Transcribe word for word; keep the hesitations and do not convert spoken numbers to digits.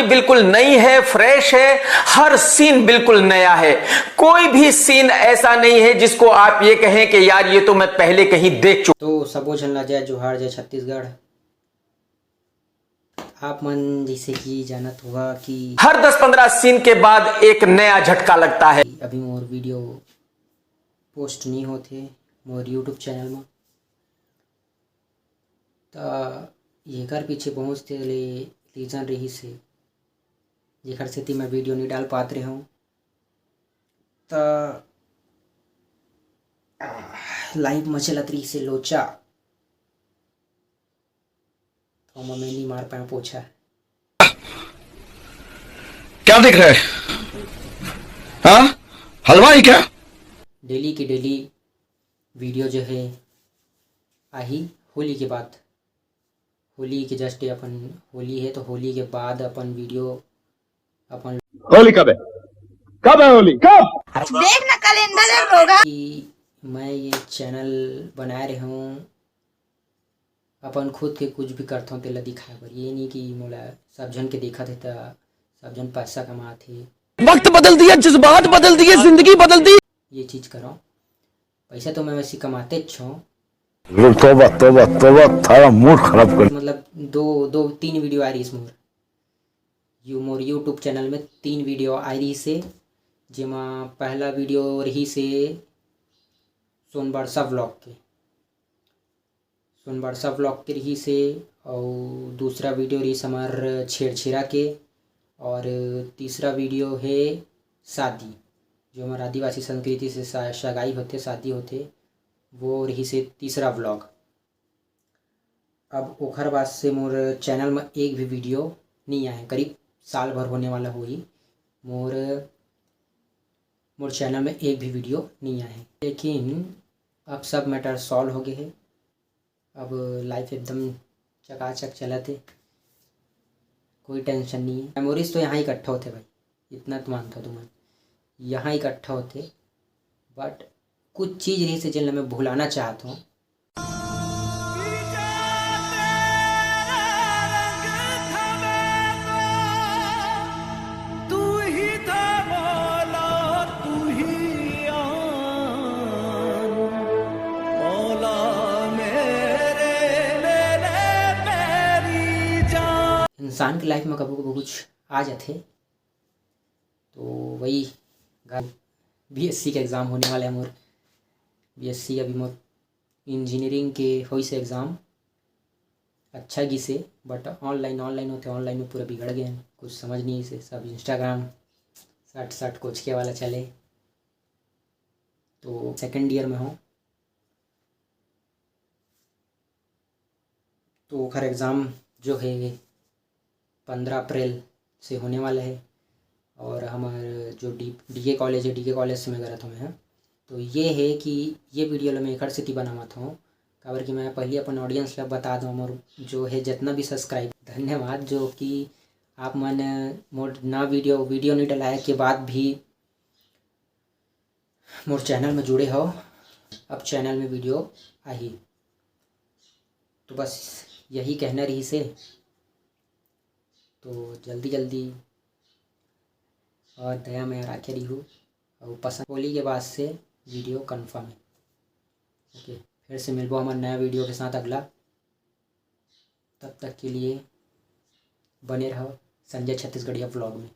बिल्कुल नई है, फ्रेश है। हर सीन बिल्कुल नया है। कोई भी सीन ऐसा नहीं है जिसको आप ये कहें कि यार, ये तो मैं पहले कहीं देख चुका। तो सबो झन ला जय जोहार, जय छत्तीसगढ़। आप मन जैसे कि जानत हुआ कि हर दस पंद्रह सीन के बाद एक नया झटका लगता है। अभी मोर वीडियो पोस्ट नहीं होते मोर यूट्यूब चैनल में, त एकर पीछे बहुत से ले रीजन रहिस हे, जेकर सेती मैं वीडियो नहीं डाल पात रहे हूँ। त लाइव में चलत रहिस हे लोचा, तो मैं नहीं मार पाया पोछा। क्या दिख रहा है? हाँ, हलवा ही क्या? डेली के डेली वीडियो जो है आही होली के बाद। होली के जस्ट अपन होली है, तो होली के बाद अपन वीडियो अपन होली कब है? कब है होली? कब? देख ना कैलेंडर में होगा। कि मैं ये चैनल बनाए रहे हूँ अपन खुद के कुछ भी करथों तेला दिखाए बर। ये नहीं कि मोला सब झन के देखत हे त सब झन पैसा कमात हे। वक्त बदल दिया, जज्बात बदल दिए, जिंदगी बदल दी। ये चीज करो, पैसा तो मैं वैसे कमाते छो। तोबा, तोबा, तोबा, थारा मूड खराब कर। मतलब दो दो तीन वीडियो आ रही इस more you more YouTube channel में तीन वीडियो आ रही से, जेमा पहला वीडियो रही से सोनबरसा व्लॉग के, सोनबरसा व्लॉग के रही से, और दूसरा वीडियो रही हमार छेरछेरा के, और तीसरा वीडियो है शादी, जो हमार आदिवासी संस्कृति से सा-, सगाई होते, शादी होते, वो रही से तीसरा व्लॉग। अब ओखर बाद से मोर चैनल में एक भी वीडियो नहीं आए, करीब साल भर होने वाला होही मोर मोर चैनल में एक भी वीडियो नहीं आए, लेकिन अब सब मैटर सॉल्व हो गए है। अब लाइफ एकदम चकाचक चलत है, कोई टेंशन नहीं है। मेमोरीज तो यहाँ इकट्ठा होते भाई, इतना तो मानता हूँ तुम्हें, यहाँ इकट्ठा होते, बट कुछ चीज़ रही से जिन मैं भुलाना चाहता हूँ। इंसान के लाइफ में कभू कभू कुछ आ जाथे, तो वही बीएससी का एग्जाम होने वाला है मोर। बीएससी अभी मोर इंजीनियरिंग के होइस एग्जाम, अच्छा गिसे, बट ऑनलाइन, ऑनलाइन होते, ऑनलाइन में पूरा बिगड़ गए हैं, कुछ समझ नहीं से, सब इंस्टाग्राम सट सट कोचके वाला चले। तो सेकंड ईयर में हो, तो ओखर एग्जाम जो है पंद्रह अप्रैल से होने वाला है। और हमार जो डी डीके कॉलेज है, डीके कॉलेज से मैं करत हूँ मैं। तो ये है कि ये वीडियो ला मैं एकर सेती बनावत हूँ, काबर कि मैं पहले अपन ऑडियंस ला बता दूँ, मोर जो है जितना भी सब्सक्राइब, धन्यवाद जो कि आप मन मोर ना वीडियो वीडियो नहीं डलाए के बाद भी मोर चैनल में जुड़े हो। अब चैनल में वीडियो आही, तो बस यही कहना रही से। तो जल्दी जल्दी और दया में राखे रही हूँ। और पसंद होली के बाद से वीडियो कन्फर्म है। ओके, फिर से मिलबो हमारे नया वीडियो के साथ अगला। तब तक के लिए बने रहो संजय छत्तीसगढ़िया व्लॉग में।